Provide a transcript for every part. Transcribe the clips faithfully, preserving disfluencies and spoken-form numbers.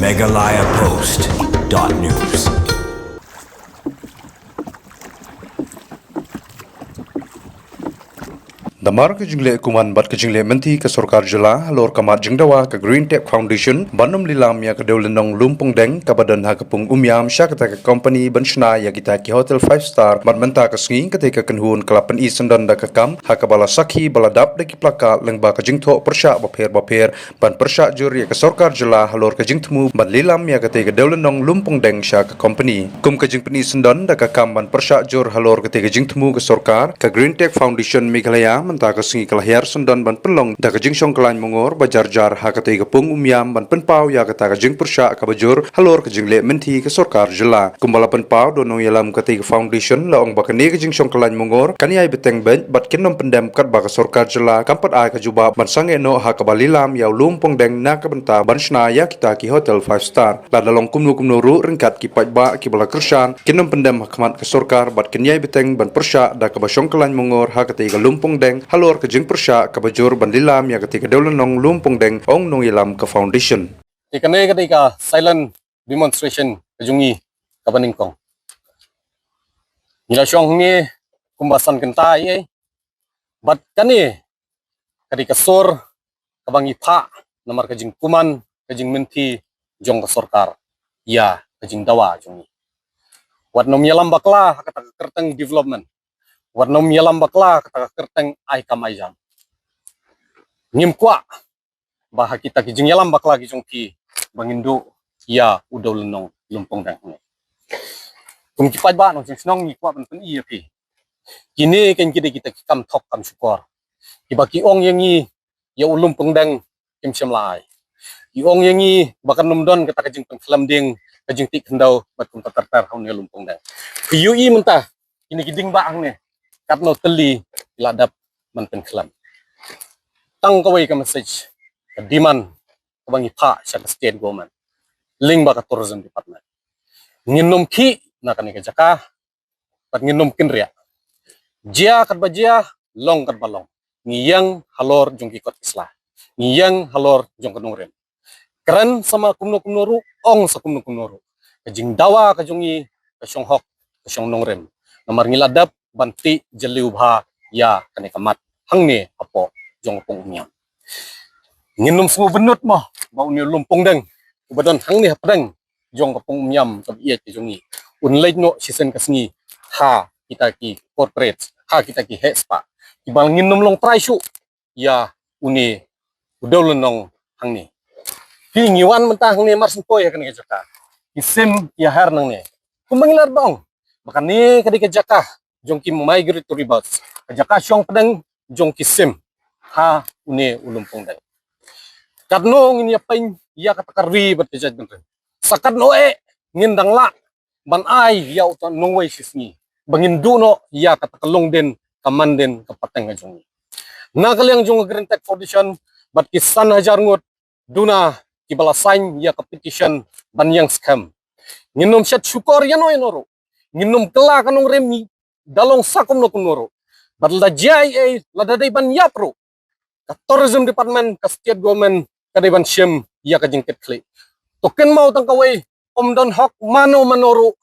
Meghalaya Post dot news. Namar ka jingleh kuman bad ka jingleh mynthi ka sorkar jylla halor ka mat jingdawa ka Green Tech Foundation ban ym lilam ïa ka dewlynnong Lumpongdeng kaba don ha ka pung Umiam sha kata ka company ban shna ïa kita ki hotel five star, bad mynta ka sngi kata ka kynhun ka la pyni syndon da ka kam ha kaba la sakhi ba la dap da ki plakat lyngba ka jingthoh pyrshah bapher bapher ban pyrshah jur ïa ka sorkar jylla halor ka jingthmu ban lilam ïa katei ka dewlynnong Lumpongdeng sha ka company. Kum ka jingpyni syndon da ka kam ban pyrshah jur halor katei ka jingthmu ka sorkar, ka Green Tech Foundation Meghalaya mynta ka sngi ka la hiar syndon ban pynlong da ka jingshong kyllain mongor ba jar jar ha katei ka pung Umiam ban pynpaw ïa kata ka jingpyrshah kaba jur halor ka jingleh mynthi ka sorkar jylla. Kumba la pynpaw da u nongïalam katei ka foundation, la ong ba kane ka jingshong kyllain mongor kan ïai bteng beit bad kin ym pyndem katba ka sorkar jylla kam pat ai ka jubab ban sangeh noh ha kaba lilam ïa u Lumpongdeng na ka bynta ban shna ïa kita ki hotel five star. Lada long kumno kumno ruh ryngkat ki paidbah kiba la kyrshan, kin ym pyndem ha khmat ka sorkar bad kin ïai bteng ban pyrshah da kaba shong kyllain mongor ha katei ka Lumpongdeng halor ka jingpyrshah kaba jur ban lilam ïa katei ka dewlynnong Lumpongdeng, ong u nongïalam ka foundation. Te kane ka dei ka silent demonstration ka jong ngi kaba nyngkong. Ngi la shong hangne kumba san kynta ïa, bad kane ka dei ka sur kaba ngi phah namar ka jingkuman ka jingmynthi jong ka sorkar ïa ka jingdawa jong ngi. Wat nym ïalam bakla ha kata ka kyrteng development. Wat nym ïalam bakla ha kata ka kyrteng ai kam ai jam. Ngim kwah ba ha kita ki jingïalam bakla ki jong ki ba ngin duh ïa u dewlynnong Lumpongdeng hangne. Kum ki paidbah nongshong shnong ngi kwah ban pyni ïa phi. Kine kan ki dei kita ki kam thok kam shukor kiba ki ong ïa ngi ïa u Lumpongdeng kim shym la ai. Ki ong ïa ngi ba kan ym don kata ka jingpynkhlem dieng, ka jingtih khyndew bad kumta ter ter ha une u Lumpongdeng. Phi ïohi mynta kine ki dieng ba hangne katno tylli ki la dep ban pynkhlem. Tang kawei ka message, ka demand kaba ngi phah sha ka state government lyngba ka tourism department. Ngin nym khih na kane ka jaka bad ngin nym kynriah. Jia katba jia, long katba long, ngi ïeng halor jong ki kot ki sla, ngi ïeng halor jong ka nongrim. Kren sa ma kumno kumno ruh, ong sa kumno kumno ruh, ka jingdawa ka jong ngi ka shong hok, ka shong nongrim. Namar ngi la dep ban tih jylliew bha ïa kane ka mat hangne hapoh jong ka pung Umiam. Ngin nym sngewbynnud mo ba une u Lumpongdeng uba don hangne hapdeng jong ka pung Umiam kaba ïeit ka jong ngi un leit noh shisien ka sngi ha kita ki corporate, ha kita ki heh spah, kiba ngin nym long trai shuh ïa une u dewlynnong hangne. Phi, ngi wan mynta hangne mar sngewthuh ïa kane ka jaka. Ki sim ïa her nangne. Kumba ngi la dep ong ba kane ka dei ka jaka jong ki migratory birds, ka jaka shong pdeng jong ki sim ha une u Lumpongdeng. Katno ngin ïa pyn ïa kata ka ri bad ka jaitbynriew? Sa katno eh ngin dang lah ban ai ïa uta u nongwei shi sngi ba ngin duh noh ïa kata ka longdien ka mandien ka pateng ka jong ngi? Na ka liang jong ka Green Tech Foundation bad ki san hajar ngut duna kiba la sign ïa ka petition ban ïeng skhem, ngin nym shet shukor ïano ïano ruh, ngin nym kylla ka nongrim ngi da long sa kumno kumno ruh. Bad lada jia ei ei, lada dei ban ïap ruh, ka tourism department, ka state government ka dei ban shim ïa ka jingkitkhlieh. To kynmaw tang kawei, ym don hok mano mano ruh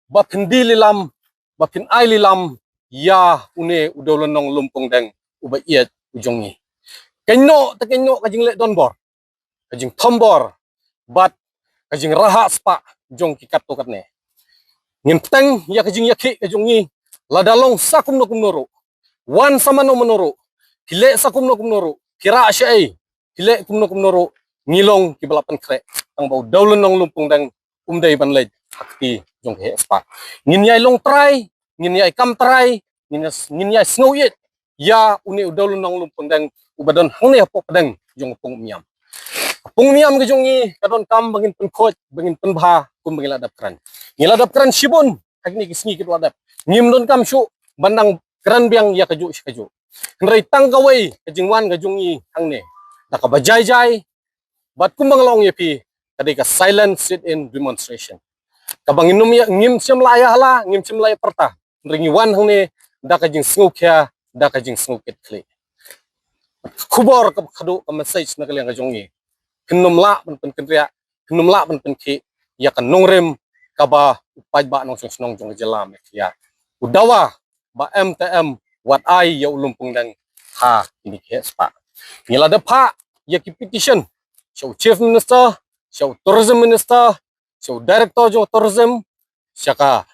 ba phin die lilam, ba phin ai lilam ïa une u dewlynnong Lumpongdeng uba ïeit u jong ngi. Kynnoh te kynnoh ka jingleh donbor, ka jingthombor bad ka jingrhah spah jong ki katto katne. Ngin pteng ïa ka jingïakhih ka jong ngi, lada long sa kumno kumno ruh, wan sa mano mano ruh, ki leh sa kumno kumno ruh, ki rah shaei, ki leh kumno kumno ruh, ngi long kiba la pynkhreh tang ba u dewlynnong Lumpongdeng um dei ban leit ha kti jong ki heh spah. Ngin ïai long trai, ngin ïai kam trai, ngin ïai, ngin ïai sngew ïeit ïa une u dewlynnong Lumpongdeng uba don hangne hapoh pdeng jong ka pung Umiam. Ka pung Umiam ka jong ngi ka donkam ba ngin pynkhuid, ba ngin pynbha kumba ngi la dep kren. Ngi la dep kren shibun ha kine ki sngi kiba la dep. Ngim donkam shuh ban dang kren biang ïa kajuh shi kajuh. Hynrei tang kawei ka jingwan ka jong ngi hangne da kaba jai jai, bad kumba nga la ong ïa phi, ka dei ka silent sit-in demonstration kaba ngin nym ïa, ngim shym la ïa hala, ngim shym la ïa pyrta. Hynrei ngi wan hangne da ka jingsngewkhia, da ka jingsngewkitkhlieh. Ka khubor kaba khadduh, ka message na ka liang ka jong ngi, phin nym lah ban pynkynriah, nym lah ban pynkhih ïa ka nongrim kaba u paidbah nongshong shnong jong ka jylla Meghalaya u dawa ba em te em wat ai ïa u Lumpung Deng ha kine ki heh spah. Ngi la dep phah ïa ki petition sha u Chief Minister, sha u Tourism Minister, sha u Director jong u Tourism, sha ka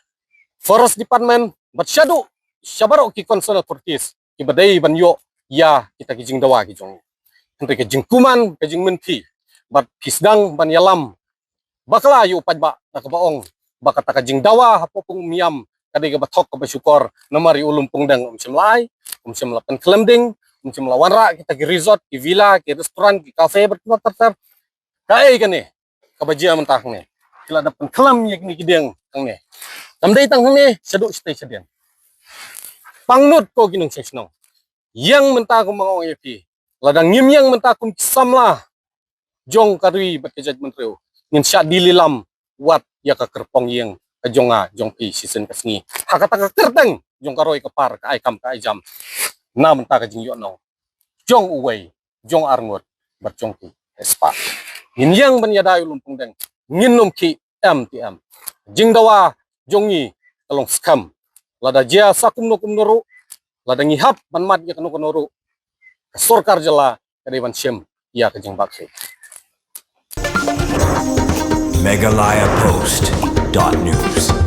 Forest Department, bad shaduh sha baroh ki concerned authorities kiba dei ban ïoh ïa kita ki jingdawa ki jong ngi. Hynrei ka jingkuman, ka jingmynti, bad phi sdang ban ïalam bakla ïa u paidbah da kaba ong ba kata ka jingdawa hapoh pung Umiam ka dei kaba thok kaba shukor, namar ïa u Lumpung Deng um shym la ai, um shym la pynkhlem ding, um shym la wanrah kita ki resort, ki villa, ki restaurant, ki cafe, bad ter ter. Kaei kane kaba jia mynta hangne? Ki la dep pynkhlem ïa kine ki dieng hangne. Kam dei tang hangne, shaduh shatei shadien. Pangnud ko ki nongshong shnong. Ïeng mynta kum ba nga ong ïa phi. Lada ngim ïeng mynta kum ki samla jong ka ri bad ka jaitbynriew, ngin shah die lilam wat ïa ka kyrpong ïing ka jong nga jong phi shisien ka sngi ha kata ka kyrteng jong ka roi ka par, ka ai kam ka ai jam, na mynta ka jingïohnong jong uwei, jong arngut bad jong ki heh spah. Ngin ïeng ban ïada ïa u Lumpung Deng, ngin nym khih em te em. Jingdawa jong ngi ka long skhem. Lada jia sa kumno kumno ruh, lada ngi hap ban mad ïa kano kano ruh, ka sorkar jylla ka dei ban shim ïa ka jingbakla. Meghalaya Post dot news.